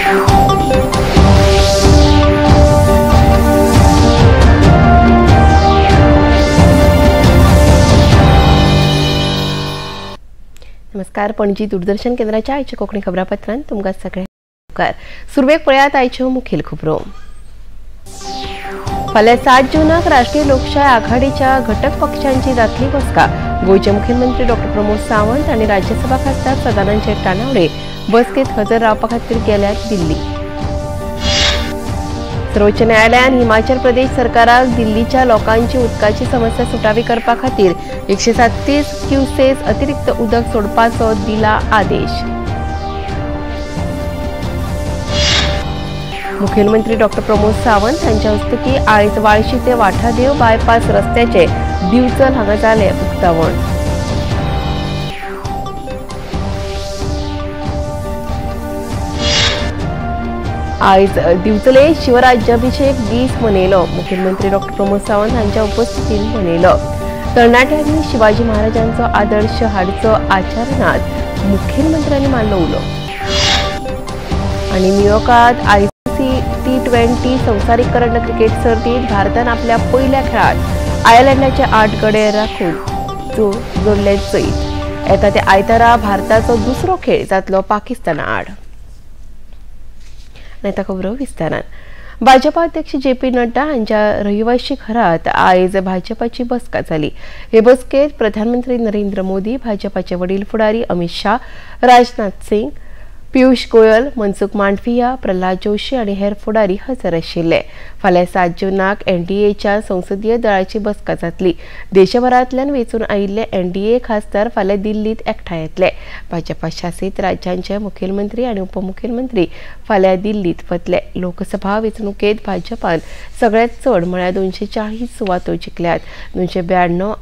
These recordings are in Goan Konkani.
नमस्कार, पणजी दूरदर्शन केंद्राच्या आयच्या कोंकणी खबरापत्रांत तुमकां सगळ्यांक उपकार. सुरवेक पळयात आयच्यो मुखेल खबरो. फाल्यां 7 जूनाक राष्ट्रीय लोकशाय आघाडीच्या घटक पक्षांची जातली बसका. गोंयचे मुखेलमंत्री डॉक्टर प्रमोद सावंत आनी राज्यसभा खासदार सदानंद शेट तानावडे बसकेत हजर रावपा खातीर गेल्यात दिल्ली. सर्वोच्च न्यायालयान हिमाचल प्रदेश सरकाराक दिल्लीच्या लोकांची उदकाची समस्या सुटावी करपा खातीर 137 क्युसेस अतिरिक्त उदक सोडपाचो दिला आदेश. मुखेलमंत्री डॉक्टर प्रमोद सावंत हांच्या हस्तुकी आयज वाळशी ते वाठादेव बायपास रस्त्याचे दिवचल हांगा जालें उक्तावण. आयज दिवचले शिवराज्याभिषेक दीस मनयलो. मुखेलमंत्री डॉक्टर प्रमोद सावंत हांच्या उपस्थितीन मनयलो. तरणाट्यांनी शिवाजी महाराजांचो आदर्श हाडचो आचरणांत मुखेलमंत्र्यांनी मारलो उलो. आनी न्यूयॉर्कांत ICC T20 संवसारीक करंड क्रिकेट सर्तींत भारतान आपल्या पयल्या खेळांत आयर्लंडाचे 8 गडे राखून जोडले जैत. येता ते आयतारा भारताचो दुसरो खेळ जातलो पाकिस्ताना आड. आतां खबरो विस्तारान. भाजपा अध्यक्ष जे पी नड्डा हांच्या रहिवाशी घरात आयज भाजपाची बसका जाली. हे बसकेत प्रधानमंत्री नरेंद्र मोदी, भाजपाचे वडील फुडारी अमित शाह, राजनाथ सिंग, पियुष गोयल, मनसुख मांडविया, प्रल्हाद जोशी आनी हेर फुडारी हजर आशिल्ले. फाल्यां 7 जूनाक एनडीएच्या संसदीय दळाची बसका जातली. देशभरांतल्यान वेंचून आयिल्ले एनडीए खासदार फाल्यां दिल्लीत एकठांय येतले. भाजपा शासीत राज्यांचे मुखेलमंत्री आनी उपमुखेलमंत्री फाल्यां दिल्लीत वतले. लोकसभा वेंचणुकेंत भाजपान सगळ्यांत चड म्हळ्यार 240 सुवातो जिखल्यात. 292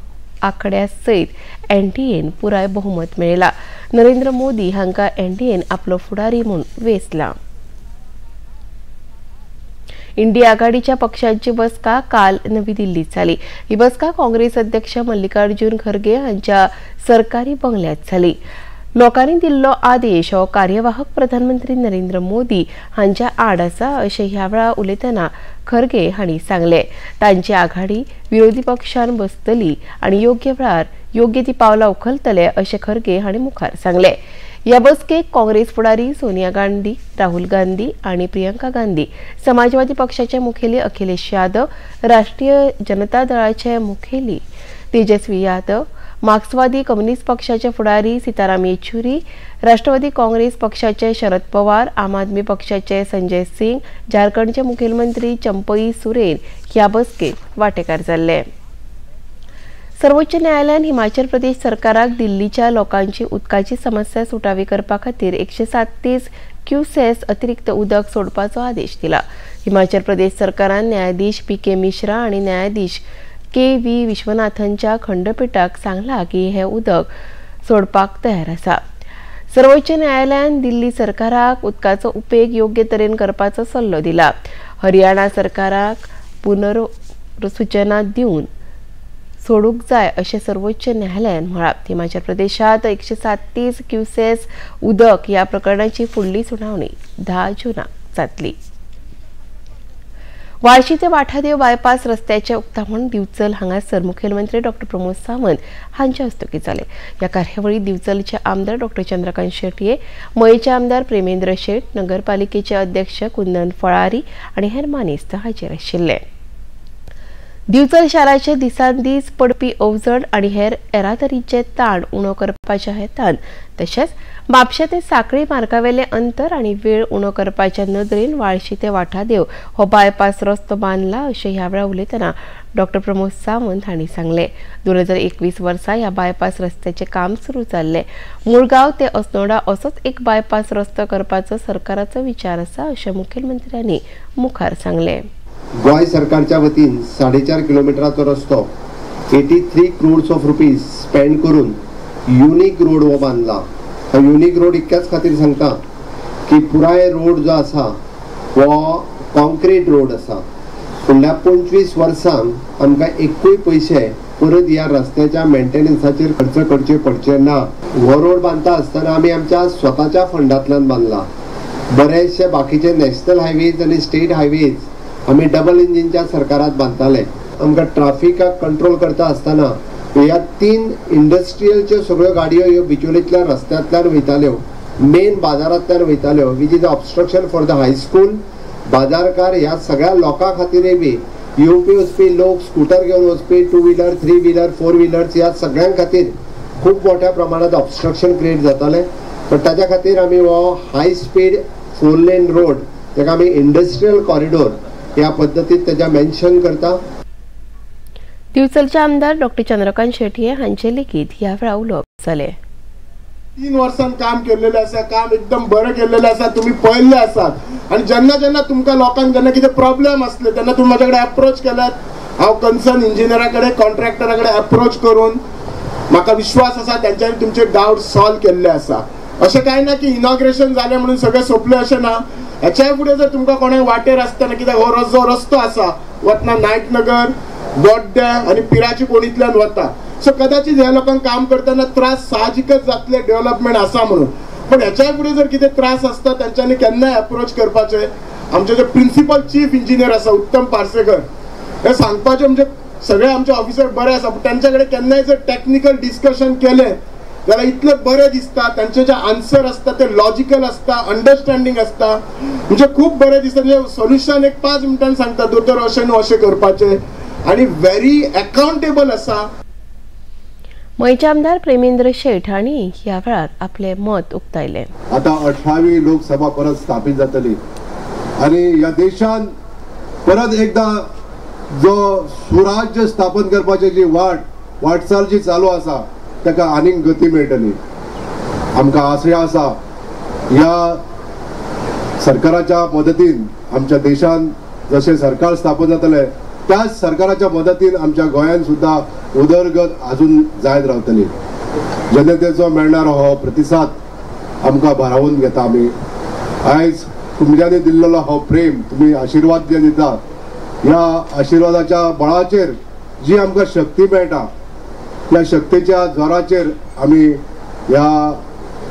आंकड्या सयत एनडीएन पुराय बहुमत मेळयला. नरेंद्र मोदी हांकां एनडीएन आपलो फुडारी म्हूण वेंचला. इंडिया आघाडीच्या पक्षांची बसका काल नवी दिल्लीत जाली. ही बसका काँग्रेस अध्यक्ष मल्लिकार्जुन खरगे हांच्या सरकारी बंगल्यात जाली. लोकांनी दिल्लो आदेश हो कार्यवाहक प्रधानमंत्री नरेंद्र मोदी हांच्या आड आसा अशें ह्या वेळार उलयतना खरगे हांणी सांगलें. तांची आघाडी विरोधी पक्षान बसतली आनी योग्य वेळार योग्य ती पावलां उखलतले अशें खरगे हांणी मुखार सांगलें. ह्या बसकेक काँग्रेस फुडारी सोनिया गांधी, राहुल गांधी आनी प्रियंका गांधी, समाजवादी पक्षाचे मुखेली अखिलेश यादव, राष्ट्रीय जनता दळाचे मुखेली तेजस्वी यादव, मार्क्सवादी कम्युनिस्ट पक्षाचे फुडारी सीताराम येचुरी, राष्ट्रवादी काँग्रेस पक्षाचे शरद पवार, आम आदमी पक्षाचे संजय सिंग, झारखंडचे मुखेलमंत्री चंपई सुरेन ह्या बसकेत वांटेकार जाल्ले. सर्वोच्च न्यायालयान हिमाचल प्रदेश सरकाराक दिल्लीच्या लोकांची उदकाची समस्या सुटावी करपा खातीर 137 क्युसेस अतिरिक्त उदक सोडपाचो आदेश दिला. हिमाचल प्रदेश सरकारान न्यायाधीश पी के मिश्रा आनी न्यायाधीश के व्ही विश्वनाथनच्या खंडपीठाक सांगला की हे उदक सोडपाक तयार आसा. सर्वोच्च न्यायालयान दिल्ली सरकाराक उदकाचो उपेग योग्य तरेन करपाचो सल्लो दिला. हरियाणा सरकाराक पुनर्सूचना दिवन सोडूंक जाय अशें सर्वोच्च न्यायालयान म्हळां. हिमाचल प्रदेशांत 137 क्युसेस उदक ह्या प्रकरणाची फुडली सुनावणी 10 जूनाक जातली. वाळशी ते वाठादेव बायपास रस्त्याचे उक्तावण दिवचल हांगासर मुखेलमंत्री डॉक्टर प्रमोद सावंत हांच्या हस्तुकीं जालें. ह्या कार्यावळीत दिवचलचे आमदार डॉक्टर चंद्रकांत शेटये, मयेचे आमदार प्रेमेंद्र शेट, नगरपालिकेचे अध्यक्ष कुंदन फळारी आनी हेर मानेस्त हाजीर आशिल्ले. दिवचल शाराचे दिसान दीस पडपी अवजड आनी हेर येरादारीचे ताण उणो करपाच्या हेतान तशेंच म्हापशें ते सांखळी मार्गावेलें अंतर आनी वेळ उणो करपाच्या नदरेन वाळशी ते वाठादेव हो बायपास रस्तो बांदला अशें ह्या वेळार उलयतना डॉक्टर प्रमोद सावंत हांणी सांगलें. 2021 वर्सा ह्या बायपास रस्त्याचें काम सुरू जाल्लें. मुळगांव ते अस्नोडा असोच एक बायपास रस्तो करपाचो सरकाराचो विचार आसा अशें मुखेलमंत्र्यांनी मुखार सांगलें. गोंय सरकारच्या वतीन 4.5 किलोमिटराचो रस्तो 83 क्रोड्स ऑफ रुपीज स्पेंड करून युनिक रोड हो बांदला. हो युनिक रोड इतक्याच खातीर सांगता की पुराय रोड जो आसा हो कॉन्क्रीट रोड आसा. फुडल्या 25 वर्सांक आमकां एकूय पयशे परत ह्या रस्त्याच्या मेंटेनन्साचेर खर्च करचे पडचे ना. हो रोड बांदता आसतना आमी आमच्या स्वताच्या फंडांतल्यान बांदला. बरेचशे बाकीचे नॅशनल हायवेज आनी स्टेट हायवेज आमी डबल इंजिनच्या सरकारात बांदताले. आमकां ट्राफिकाक कंट्रोल करता आसतना ह्या 3 इंडस्ट्रियलच्यो सगळ्यो गाडयो ह्यो बिचोलींतल्या रस्त्यांतल्यान वयताल्यो, मेन बाजारांतल्यान वयताल्यो, which is obstruction for the high school. बाजारकार ह्या सगळ्या लोकां खातीरय बी येवपी वचपी लोक, स्कुटर घेवन वचपी, 2 व्हिलर, 3 व्हिलर, 4 व्हिलर्स ह्या सगळ्यां खातीर खूब मोठ्या प्रमाणात ऑब्स्ट्रक्शन क्रिएट जातालें. पण ताच्या खातीर आमी हो हाय स्पीड 4 लेन रोड ताका आमी इंडस्ट्रियल कॉरिडोर ह्या पद्दतीत ताच्या मेन्शन करता. दिवचलचे आमदार डॉक्टर चंद्रकांत शेटये हांचे लेगीत ह्या वेळार उलोवप जालें. 3 वर्सां काम केल्लेलें आसा, काम एकदम बरें केल्लेलें आसा, तुमी पळयल्लें आसात. आनी जेन्ना जेन्ना तुमकां लोकांक जेन्ना कितें प्रॉब्लेम आसले तेन्ना तुमी म्हाज्या कडेन एप्रोच केल्यात. हांव कन्सर्न इंजिनियरा कडेन, कॉन्ट्रॅक्टरा कडेन एप्रोच करून म्हाका विश्वास आसा तेंच्यांनी तुमचे डावट सॉल्व केल्ले आसा. अशें कांय ना की इनॉग्रेशन जालें म्हणून सगळें सोंपलें अशें ना. हेच्याय फुडें जर तुमकां कोणाक वाटेर आसतना कित्याक हो जो रस्तो आसा वतना नायकनगर, गोड्ड्या आनी पिराची कोणींतल्यान वता, सो कदाचित ह्या लोकांक काम करतना त्रास साहजिकच जातले, डेव्हलपमेंट आसा म्हणून. पण हेच्याय फुडें जर कितें त्रास आसता तेंच्यांनी केन्नाय एप्रोच करपाचें. आमचे जे प्रिंसिपल चीफ इंजिनियर आसा उत्तम पार्सेकर, हे सांगपाचें म्हणजे सगळे आमचे ऑफिसर बरे आसा, पूण तेंच्या कडेन केन्नाय जर टॅक्निकल डिस्कशन केलें जाल्यार इतलें बरें दिसता. तेंचे जे आन्सर आसता ते लॉजिकल आसता, अंडरस्टँडींग आसता, म्हणजे खूब बरें दिसता. म्हणजे सोल्युशन एक 5 मिनटान सांगता, दोतोर अशें न्हू अशें करपाचें, आनी व्हेरी अकाउंटेबल आसा. गोंयचे आमदार प्रेमेंद्र शेट हांणी ह्या वेळार आपलें मत उक्तायलें. आतां 18वी लोकसभा परत स्थापीत जातली आनी ह्या देशान परत एकदां जो स्वराज्य स्थापन करपाची जी वाटचाल जी चालू आसा ताका आनीक गती मेळटली. आमकां आशय आसा ह्या सरकाराच्या मदतीन आमच्या देशान जशें सरकार स्थापन जातलें त्याच सरकाराच्या मदतीन आमच्या गोंयान सुद्दां उदरगत अजून जायत रावतली. जनतेचो मेळणार हो प्रतिसाद आमकां भारावन घेता. आमी आयज तुमच्यांनी दिल्लो हो प्रेम, तुमी आशिर्वाद जे दिता, ह्या आशिर्वादाच्या बळाचेर जी आमकां शक्ती मेळटा त्या शक्तीच्या जोराचेर आमी ह्या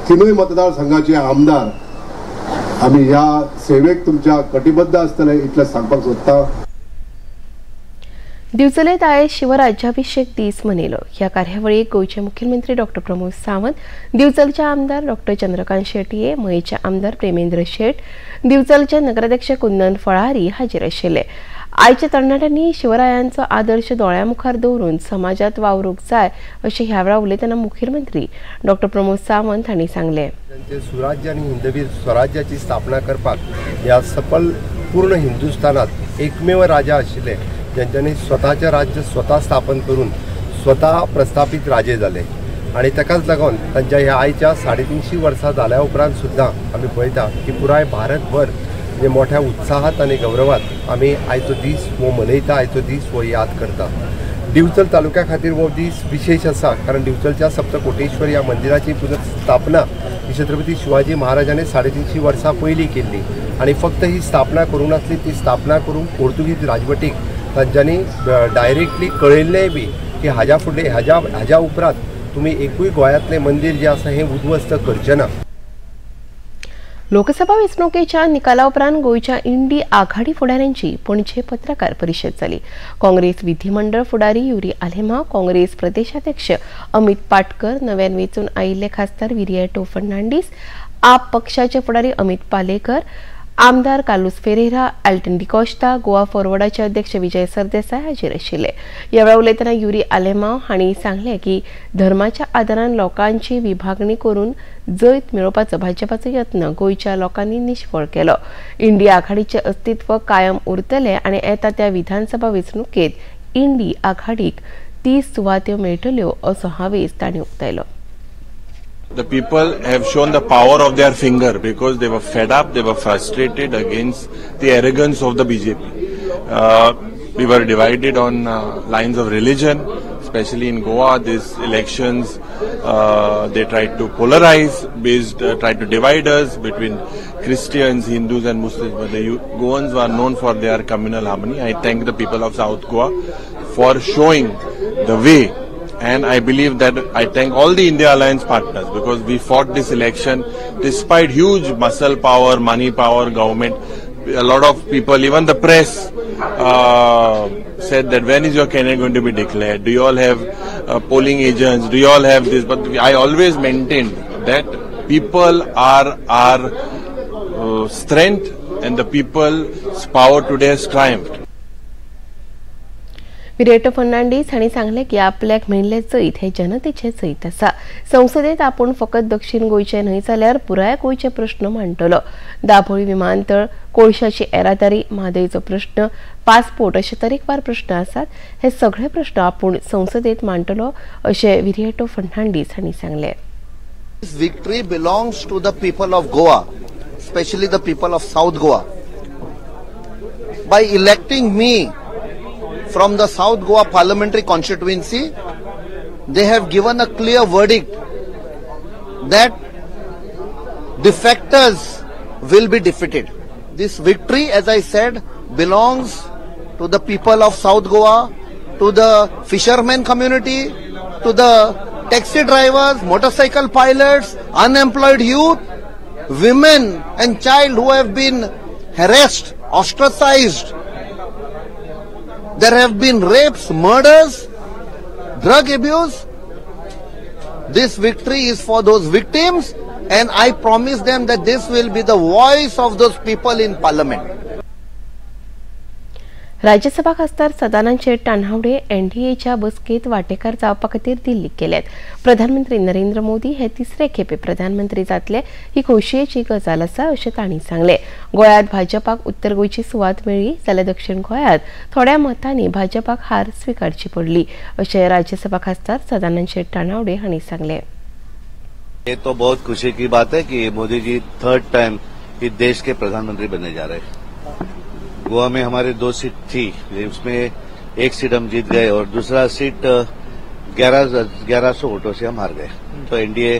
3 मतदारसंघाचे आमदार आमी ह्या सेवेक तुमच्या कटिबद्ध आसतले इतलें सांगपाक सोदता. दिवचलेंत आयज शिवराज्याभिषेक दीस मनयलो. ह्या कार्यावळीक गोंयचे मुख्यमंत्री डॉक्टर प्रमोद सावंत, दिवचलचे आमदार डॉक्टर चंद्रकांत शेटये, मयेचे आमदार प्रेमेंद्र शेट, दिवचलचे नगराध्यक्ष कुंदन फळारी हाजीर आशिल्ले. आयच्या तरणाट्यांनी शिवरायांचो आदर्श दोळ्या मुखार दवरून समाजात वावरूंक जाय अशें ह्या वेळार उलयतना मुखेलमंत्री डॉक्टर प्रमोद सावंत हांणी सांगलें. सुराज्य आनी हिंदवी स्वराज्याची स्थापना करपाक ह्या सफल पूर्ण हिंदुस्थानात एकमेव राजा आशिल्ले ज्यांच्यानी स्वताचें राज्य स्वता स्थापन करून स्वता प्रस्थापीत राजे जाले आनी ताकाच लागून तांच्या ह्या आयच्या 350 वर्सां जाल्या उपरांत सुद्दां आमी पळयता की पुराय भारतभर म्हणजे मोठ्या उत्साहात आनी गौरवात आमी आयचो दीस हो मनयता, आयचो दीस हो याद करता. दिवचल तालुक्या खातीर हो दीस विशेष आसा, कारण दिवचलच्या सप्तकोटेश्वर ह्या मंदिराची पुनर्स्थापना ही छत्रपती शिवाजी महाराजांनी 350 वर्सां पयलीं केल्ली आनी फक्त ही स्थापना करूंक नासली, ती स्थापना करूंक पोर्तुगीज राजवटीक तांच्यांनी डायरेक्टली कळयल्लेंय बी की हाज्या फुडलें हाज्या उपरांत तुमी एकूय गोंयांतलें मंदीर जें आसा हें उद्ध्वस्त करचें ना. लोकसभा वेंचणुकेच्या निकाला उपरांत गोंयच्या इंडी आघाडी फुडाऱ्यांची पणजे पत्रकार परिशद जाली. काँग्रेस विधिमंडळ फुडारी युरी आलेमाव, काँग्रेस प्रदेशाध्यक्ष अमित पाटकर, नव्यान वेंचून आयिल्ले खासदार विरियाटो फर्नांडीस, आप पक्षाचे फुडारी अमित पालेकर, आमदार कार्लुस फेरेरा, अल्टन डिकॉस्टा, गोवा फॉरवर्डाचे अध्यक्ष विजय सरदेसाय हाजीर आशिल्ले. ह्या वेळार उलयतना युरी आलेमाव हांणी सांगलें की धर्माच्या आदारान लोकांची विभागणी करून जैत मेळोवपाचो भाजपाचो यत्न गोंयच्या लोकांनी निष्फळ केलो. इंडी आघाडीचें अस्तित्व कायम उरतलें आनी येता त्या विधानसभा वेंचणुकेंत इंडी आघाडीक 30 सुवात्यो मेळटल्यो असो हावेस तांणी उक्तायलो. The people have shown the power of their finger because they were fed up, they were frustrated against the arrogance of the BJP. We were divided on lines of religion, especially in Goa. These elections, they tried to polarize, tried to divide us between Christians, Hindus and Muslims. But the Goans were known for their communal harmony. I thank the people of South Goa for showing the way And I believe that I thank all the India Alliance partners because we fought this election despite huge muscle power, money power, government. A lot of people, even the press, said that when is your candidate going to be declared? Do you all have polling agents? Do you all have this? But I always maintained that people are our strength and the people's power today has triumphed. Viriato Fernandes हांणी सांगलें की आपल्याक मेळिल्लें जैत हें जनतेचें जैत आसा. संसदेत आपूण फकत दक्षिण गोंयचे न्हय जाल्यार पुराय गोंयचे प्रश्न मांडटलो. दाबोळी विमानतळ, कोळशाची येरादारी, म्हादयचो प्रश्न, पासपोर्ट अशे तरेकवार प्रश्न आसात. हे सगळे प्रश्न आपूण संसदेत मांडटलो अशें विरिएटो फर्नांडीस हांणी सांगलें. This victory belongs to the people of Goa, especially the people of South Goa. By electing me from the South Goa parliamentary constituency, they have given a clear verdict that defectors will be defeated. This victory, as I said, belongs to the people of South Goa, to the fishermen community, to the taxi drivers, motorcycle pilots, unemployed youth, women and child who have been harassed, ostracized. There have been rapes, murders, drug abuse. This victory is for those victims, and I promise them that this will be the voice of those people in parliament. Rajya Sabha खासदार सदानंद शेट तान्हावडे एनडीएच्या बसकेत वाटेकार जावपा खातीर दिल्लीक गेल्यात. प्रधानमंत्री नरेंद्र मोदी हे तिसरे खेपे प्रधानमंत्री जातले ही खोशयेची गजाल आसा अशें तांणी सांगलें. गोंयांत भाजपाक उत्तर गोंयची सुवात मेळ्ळी जाल्यार दक्षिण गोंयांत थोड्या मतांनी भाजपाक हार स्विकारची पडली अशें राज्यसभा खासदार सदानंद शेट तान्हावडे हांणी सांगलें. ये तो बहुत खुशी की बात है कि मोदी जी थर्ड टाइम इस देश के प्रधानमंत्री बनने जा रहे हैं. गोवा में हमारे 2 सीट थी, उसमें एक सीट हम जीत गए और दूसरा सीट 1100 वोटों से हम हार गए. तो एनडीए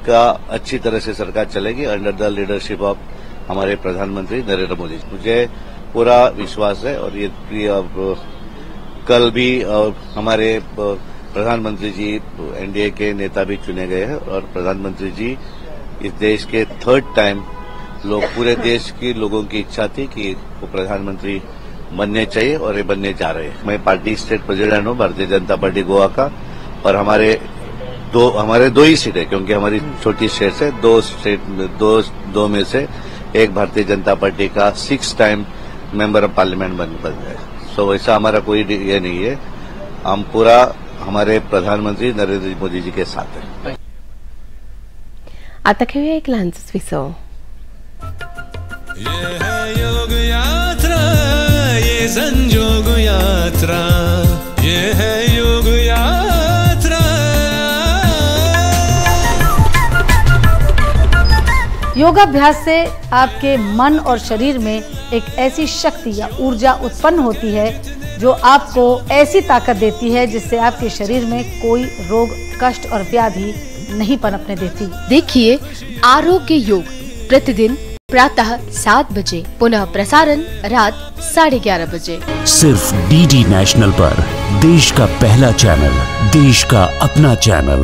का अच्छी तरह से सरकार चलेगी अंडर the leadership of हमारे प्रधानमंत्री नरेंद्र मोदी. मुझे पूरा विश्वास है और ये अब कल भी हमारे प्रधानमंत्री जी एनडीए के नेता भी चुने गए हैं और प्रधानमंत्री जी इस देश के थर्ड टाइम लोग पूरे देश की लोगों की इच्छा थी कि वो प्रधानमंत्री बनने चाहिए और ये बनने जा रहे हैं. मैं पार्टी स्टेट प्रेसिडेंट हूँ भारतीय जनता पार्टी गोवा का और हमारे दो ही सीट है क्योंकि हमारी छोटी स्टेट है. दो स्टेट दो में से एक भारतीय जनता पार्टी का 6 टाइम मेंबर ऑफ पार्लियामेंट बन गए. सो वैसा हमारा कोई ये नहीं है. हम पूरा हमारे प्रधानमंत्री नरेंद्र मोदी जी के साथ है. आता घेऊया एक लहानसं विसव. ये है योग यात्रा, ये संजोग यात्रा, ये है योग यात्रा. योगाभ्यास से आपके मन और शरीर में एक ऐसी शक्ति या ऊर्जा उत्पन्न होती है जो आपको ऐसी ताकत देती है जिससे आपके शरीर में कोई रोग, कष्ट और व्याधि नहीं पनपने देती. देखिए आरोग्य योग प्रतिदिन प्रातः 7 बजे, पुनः प्रसारण रात 11:30 बजे, सिर्फ डीडी नेशनल पर. देश का पहला चैनल, देश का अपना चैनल.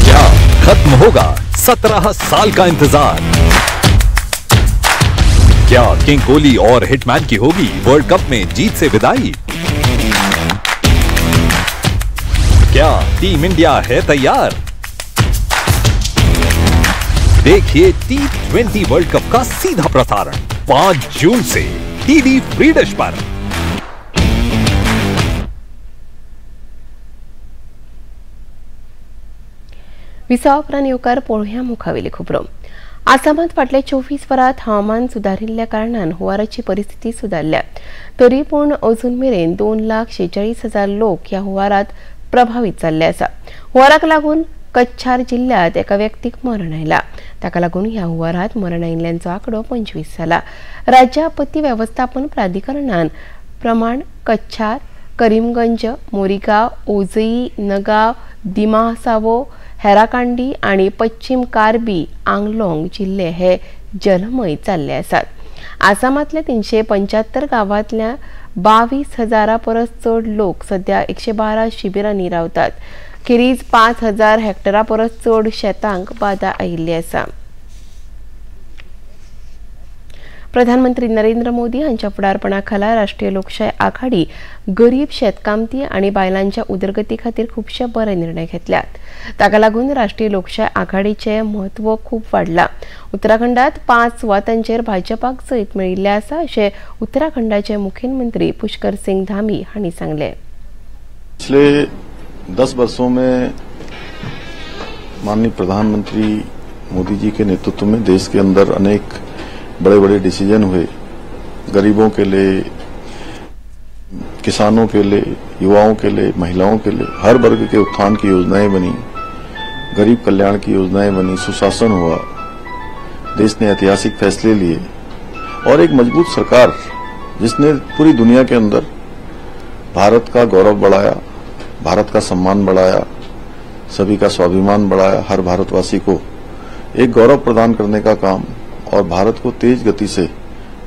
क्या खत्म होगा 17 साल का इंतजार? क्या किंग कोहली और हिटमैन की होगी वर्ल्ड कप में जीत से विदाई? क्या टीम इंडिया है तैयार? देखिए T20 world cup का सीधा प्रसारण 5 जून से डीडी फ्री डिश पर. विसावा उपरांत येवकार पळोवया मुखावेली खबरो. आसामांत फाटल्या 24 वरांत हवामान सुदारिल्ल्या कारणान हुंवाराची परिस्थिती सुदारल्या. तरी पूण अजून मेरेन 2,46,000 लोक ह्या हुंवारात प्रभावीत जाल्ले आसा. हुंवाराक लागून कच्छार जिल्ह्यात एका व्यक्तीक मरण आयला. ताका लागून ह्या हुंवारात मरण आयिल्ल्यांचो आंकडो 25 जाला. राज्य आपत्ती वेवस्थापन प्राधिकरणान प्रमाण कच्छार, करीमगंज, मोरीगांव, ओजई, नगांव, दिमासावो, हेराकांडी आनी पश्चिम कार्बी आंगलोंग जिल्हे हे जलमय जाल्ले आसात. आसामांतल्या 375 गांवांतल्या 22,000 परस चड लोक सध्या 112 शिबिरांनी रावतात. खेरीज 5,000 हेक्टरा परस चड शेतांक बादा आयिल्ली आसा. प्रधानमंत्री नरेंद्र मोदी हांच्या फुडारपणा खाला राष्ट्रीय लोकशाय आघाडी गरीब शेतकामती आनी बायलांच्या उदरगती खातीर खुबशे बरे निर्णय घेतल्यात. ताका लागून राष्ट्रीय लोकशाय आघाडीचें म्हत्व खूब वाडलां. उत्तराखंडात 5 सुवातांचेर भाजपाक जैत मेळिल्लें आसा अशें उत्तराखंडाचे मुखेलमंत्री पुष्कर सिंग धामी हांणी सांगलें. पिछले 10 वर्षों में माननीय प्रधानमंत्री मोदी जी के नेतृत्व में देश के अंदर अनेक बड़े बड़े डिसीजन हुए, गरीबों के लिए, किसानों के लिए, युवाओं के लिए, महिलाओं के लिए, हर वर्ग के उत्थान की योजनाएं बनी, गरीब कल्याण की योजनाएं बनी, सुशासन हुआ, देश ने ऐतिहासिक फैसले लिए और एक मजबूत सरकार जिसने पूरी दुनिया के अंदर भारत का गौरव बढ़ाया, भारत का सम्मान बढ़ाया, सभी का स्वाभिमान बढ़ाया, हर भारतवासी को एक गौरव प्रदान करने का काम और भारत को तेज गति से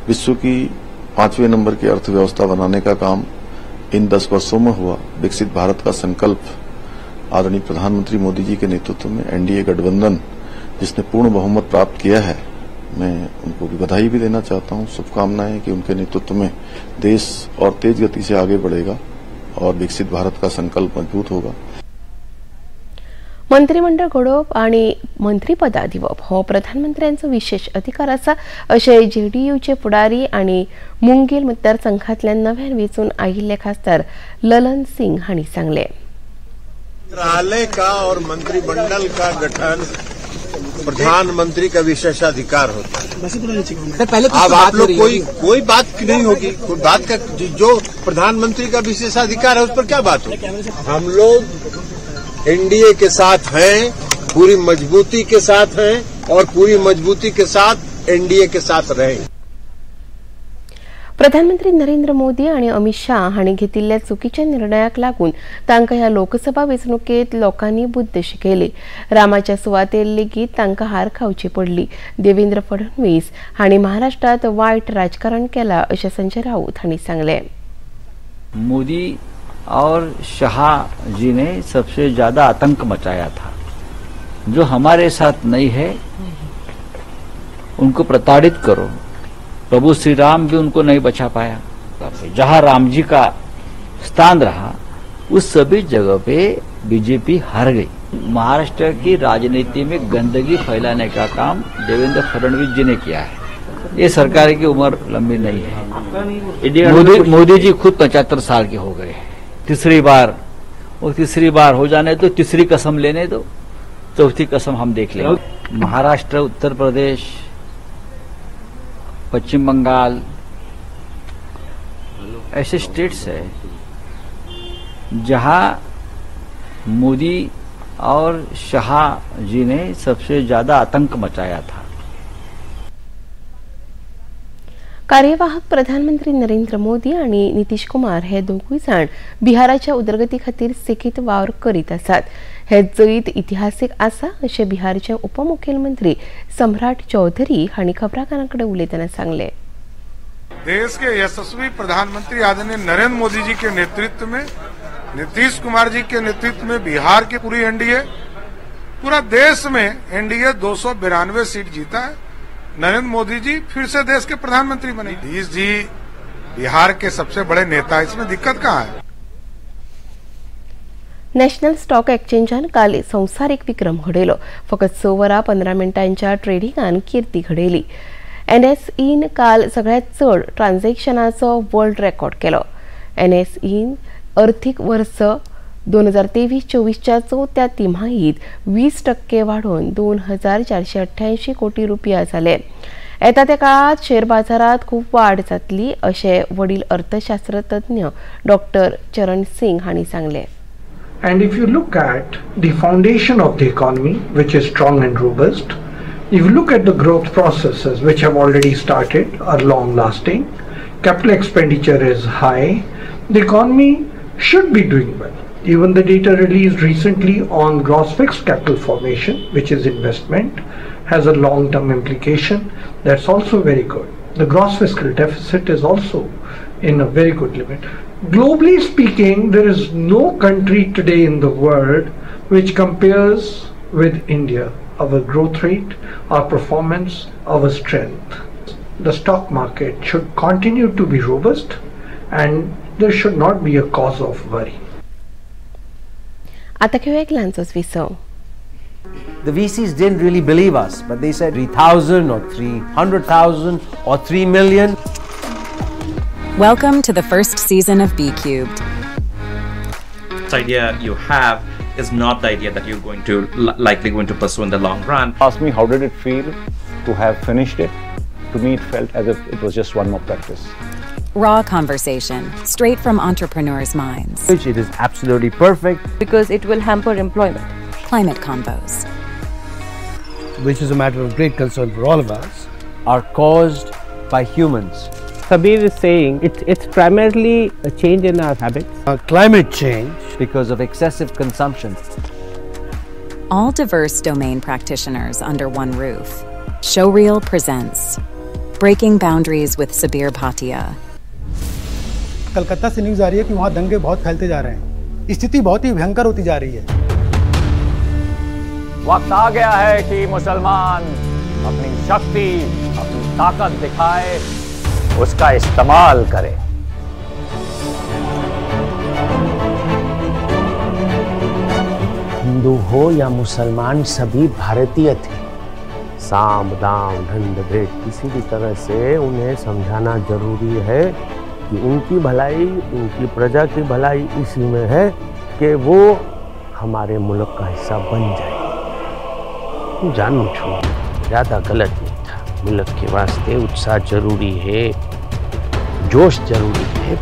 विश्व की 5वें नंबर की अर्थव्यवस्था बनाने का काम इन 10 वर्षों में हुआ। विकसित भारत का संकल्प आदरणीय प्रधानमंत्री मोदी जी के नेतृत्व में एनडीए गठबंधन जिसने पूर्ण बहुमत प्राप्त किया है, मैं उनको भी बधाई भी देना चाहता हूं, शुभकामनाएं कि उनके नेतृत्व में देश और तेज गति से आगे बढ़ेगा और विकसित भारत का संकल्प मजबूत होगा। मंत्रिमंडळ घडोवप आनी मंत्रीपदां दिवप हो प्रधानमंत्र्यांचो विशेष अधिकार आसा अशें जेडीयूचे फुडारी आनी मुंगेल मतदारसंघांतल्यान नव्यान वेंचून आयिल्ले खासदार ललन सिंग हांणी सांगलें. मंत्रालय का और मंत्रिमंडल का गठन प्रधानमंत्री का विशेषाधिकार होता है। अब आप लोग कोई बात नहीं होगी, कोई बात का जो प्रधानमंत्री का विशेषाधिकार है उस पर क्या बात होगी। हम लोग एनडीए के साथ हैं, पूरी मजबूती के साथ हैं और पूरी मजबूती के साथ एनडीए के साथ रहें। प्रधानमंत्री नरेंद्र मोदी आनी अमित शाह हांणी घेतिल्ल्या चुकीच्या निर्णयाक लागून तांकां ह्या लोकसभा वेंचणुकेंत लोकांनी बुद्द शिकयली. रामाच्या सुवातेर लेगीत तांकां हार खावची पडली. देवेंद्र फडणवीस हांणी महाराष्ट्रांत वायट राजकारण केलां अशें संजय राऊत हांणी सांगलें. मोदी और शाह जी ने सबसे ज्यादा आतंक मचाया था। जो हमारे साथ नहीं है उनको प्रताड़ित करो। प्रभु श्री राम भी उनको नहीं बचा पाया। जहां राम जी का स्थान रहा उस सभी जगह पे बीजेपी हार गई। महाराष्ट्र की राजनीति में गंदगी फैलाने का काम देवेंद्र फडणवीस जी ने किया है। ये सरकार की उम्र लंबी नहीं है। मोदी जी खुद 75 साल के हो गए। तीसरी बार, और तीसरी बार हो जाने दो, तीसरी कसम लेने दो, चौथी कसम हम देख लेंगे। महाराष्ट्र, उत्तर प्रदेश, पश्चिम बंगाल ऐसे स्टेट्स है जहां मोदी और शाह जी ने सबसे ज्यादा आतंक मचाया था। कार्यवाहक प्रधानमंत्री नरेंद्र मोदी आनी नितीश कुमार हे दोगूय जाण बिहाराच्या उदरगती खातीर सेगीत वावर करीत आसात. हे जैत इतिहासीक आसा अशें बिहारचे उपमुख्यमंत्री सम्राट चौधरी हांणी खबराकारां कडेन उलयतना सांगलें. देश के यशस्वी प्रधानमंत्री आदरणीय नरेंद्र मोदी जी के नेतृत्व में, नीतीश कुमार जी के नेतृत्व में बिहार की पूरी एनडीए, पूरा देश में एनडीए 292 सीट जीता है। नरेंद्र मोदी जी फिर से देश के प्रधानमंत्री बने। नीतीश जी बिहार के सबसे बड़े नेता, इसमें दिक्कत कहाँ है। नॅशनल स्टॉक एक्सचेंजान काल संवसारीक विक्रम घडयलो. फकत 6 वरां 15 मिनटांच्या ट्रेडिंगान कीर्ती घडयली. एनएसईन काल सगळ्यांत चड ट्रान्झॅक्शनाचो वर्ल्ड रेकॉर्ड केलो. एनएसईन अर्थीक वर्स 2023-24च्या चवथ्या तिमाहीत 20% वाडोवन 2488 कोटी रुपया जाले. येता त्या काळात शेअर बाजारात खूब वाड जातली अशें वडील अर्थशास्त्रतज्ञ डॉक्टर चरण सिंग हांणी सांगलें. And if you look at the foundation of the economy, which is strong and robust, if you look at the growth processes which have already started, are long lasting, capital expenditure is high, the economy should be doing well. Even the data released recently on gross fixed capital formation, which is investment, has a long-term implication. That's also very good. The gross fiscal deficit is also in a very good limit. Globally speaking, there is no country today in the world which compares with India. Our growth rate, our performance, our strength. The stock market should continue to be robust and there should not be a cause of worry. आता घेऊया एक लहानसोच विसव. The VCs didn't really believe us, but they said 3,000 or 300,000 or 3 million. Welcome to the first season of B Cubed. This idea you have is not the idea that you're going to likely going to pursue in the long run. Ask me, how did it feel to have finished it? To me, it felt as if it was just one more practice. Raw conversation, straight from entrepreneurs' minds. Which it is absolutely perfect. Because it will hamper employment. Climate combos, which is a matter of great concern for all of us, are caused by humans. Sabir is saying it's primarily a change in our habits. Climate change. Because of excessive consumption. All diverse domain practitioners under one roof. Showreel presents Breaking Boundaries with Sabir Bhatia. Calcutta से न्यूज़ आ रही है कि वहाँ दंगे बहुत फैलते जा रहे हैं, स्थिति बहुत ही भयंकर होती जा रही है। वक्त आ गया है कि मुसलमान अपनी शक्ति, अपनी ताकत दिखाए, उसका इस्तेमाल करे। हिंदू हो या मुसलमान, सभी भारतीय थे। साम दाम दंड भेद किसी भी तरह से उन्हें समझाना जरूरी है कि उनकी भलाई, उनकी प्रजा की भलाई इसी में है कि वो हमारे मुल्क का हिस्सा बन जाए। जानू छो ज़्यादा गलत नहीं था। मुल्क के वास्ते उत्साह जरूरी है, जोश जरूरी है।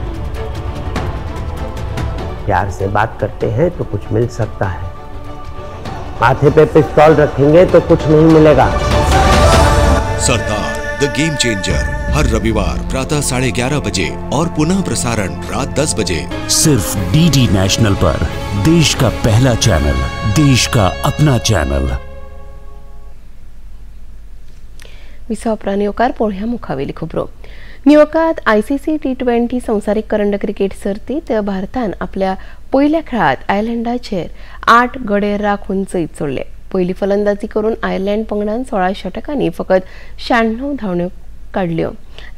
प्यार से बात करते हैं तो कुछ मिल सकता है, माथे पे पिस्तौल रखेंगे तो कुछ नहीं मिलेगा। सरदार the game changer हर रविवार प्रातः 11:30 बजे और पुनः प्रसारण रात 10 बजे, सिर्फ डीडी नेशनल पर। देश का पहला चैनल, देश का अपना चैनल। विसव येवकार पळोवया मुखावेली खबरो। न्यूयॉर्कात आयसीसी T20 संवसारीक करंड क्रिकेट सर्तीत भारतान आपल्या पयल्या खेळात आयर्लंडाचेर 8 गडे राखून जैत जोडले। पयली फलंदाजी करून आयर्लंड पंगडान 16 षटकांनी फकत 96 धांवड्यो काडल्यो,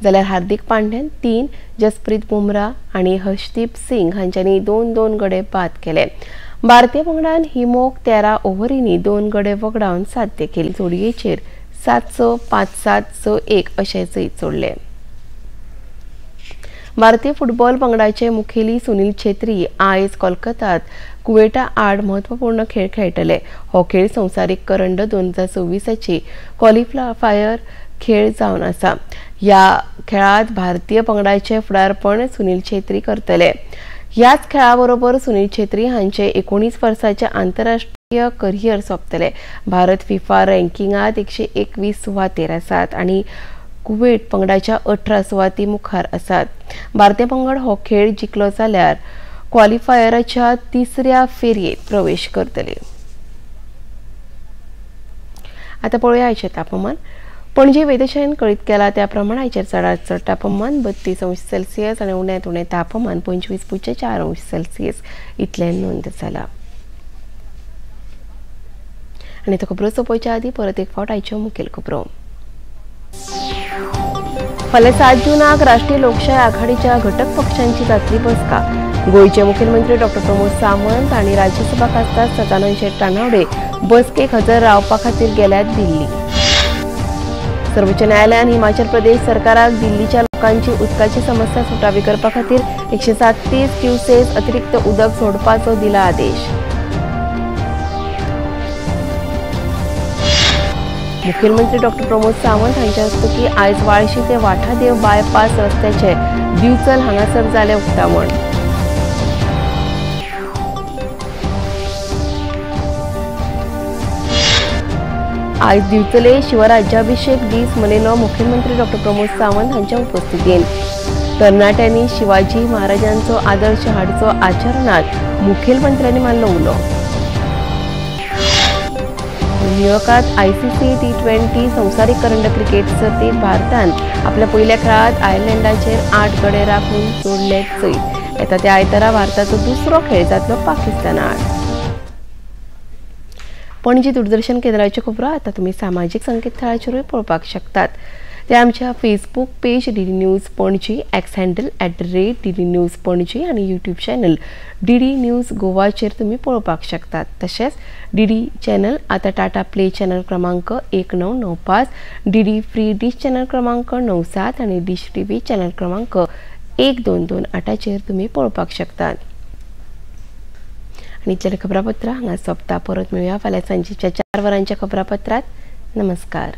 जाल्यार हार्दिक पांड्यान 3, जसप्रीत बुमरा आनी हर्षदीप सिंग हांच्यांनी 2-2 गडे बाद केले। भारतीय पंगडान ही मोख 13 ओव्हरींनी 2 गडे वगडावन साध्य केली। जोडयेचेर 7-6, 5-7, 6-1 अशें जैत जोडलें। भारतीय फुटबॉल पंगडाचे मुखेली सुनील छेत्री आयज कोलकातात कुवेटा आड महत्वपूर्ण खेळ खेळटले। हो खेळ संवसारीक करंड 2026 क्वॉलिफायर खेळ जावन आसा। ह्या खेळात भारतीय पंगडाचे फुडारपण सुनील छेत्री करतले। ह्याच खेळा बरोबर सुनील छेत्री हांचे 19 वर्सांचे आंतरराष्ट्रीय करियर सोंपतले। भारत फिफा रँकिंगात 121 सुवातेर आसात आनी कुवेट पंगडाच्या 18 सुवाती मुखार आसात। भारतीय पंगड हो खेळ जिखलो जाल्यार क्वॉलिफायराच्या तिसऱ्या फेरयेत प्रवेश करतले। आतां पळोवया आयचें तापमान। पणजे वेधशाळेन कळीत केला त्या प्रमाण आयचेर चडांत चड तापमान 32 अंश सेल्सियस आनी उण्यांत उणें तापमान 25.4 अंश सेल्सियस इतलें नोंद जाला। आनी आतां खबरो सोंपोवच्या आदीं परत एक फावट आयच्यो मुखेल खबरो। फाल्यां 7 जूनाक राष्ट्रीय लोकशाय आघाडीच्या घटक पक्षांची जातली बसका। गोंयचे मुखेलमंत्री डॉ प्रमोद सावंत आनी राज्यसभा खासदार सदानंद शेट तानावडे बसकेक हजर रावपा खातीर गेल्यात दिल्ली। सर्वोच्च न्यायालयान हिमाचल प्रदेश सरकाराक दिल्लीच्या लोकांची उदकाची समस्या सुटावी करपा खातीर 137 क्युसेस अतिरिक्त उदक सोडपाचो दिला आदेश। मुखेलमंत्री डॉ प्रमोद सावंत हांच्या हस्तुकीं आयज वाळशी ते वाठादेव बायपास रस्त्याचे दिवचल हांगासर जालें उक्तावण। आयज दिवचले शिवराज्याभिषेक दीस मनयलो मुखेलमंत्री डॉ प्रमोद सावंत हांच्या उपस्थितीन। तरणाट्यांनी शिवाजी महाराजांचो आदर्श हाडचो आचरणांत मुखेलमंत्र्यांनी मारलो उलो। न्यूयॉर्कात ICC T20 संवसारीक करंड क्रिकेट सर्तीत भारतान आपल्या पयल्या खेळांत आयर्लंडाचेर 8 गडे राखून जोडले जैत. येता त्या आयतारा भारताचो दुसरो खेळ जातलो पाकिस्ताना आड. पणजी दूरदर्शन केंद्राच्यो खबरो आतां तुमी सामाजीक संकेतथळाचेरूय पळोवपाक शकतात. ते आमच्या Facebook page DD news Panaji, X handle @DD news Panaji आनी यूट्यूब चॅनल DD news गोवाचेर तुमी पळोवपाक शकतात. तशेंच DD channel आतां टाटा प्ले चॅनल क्रमांक 1995, DD free dish channel क्रमांक 97 आनी डिश TV channel क्रमांक 1228चेर तुमी पळोवपाक शकतात. आनी इतलें खबरापत्र हांगा सोंपता. परत मेळुया फाल्यां सांजेच्या 4 वरांच्या खबरापत्रांत. नमस्कार.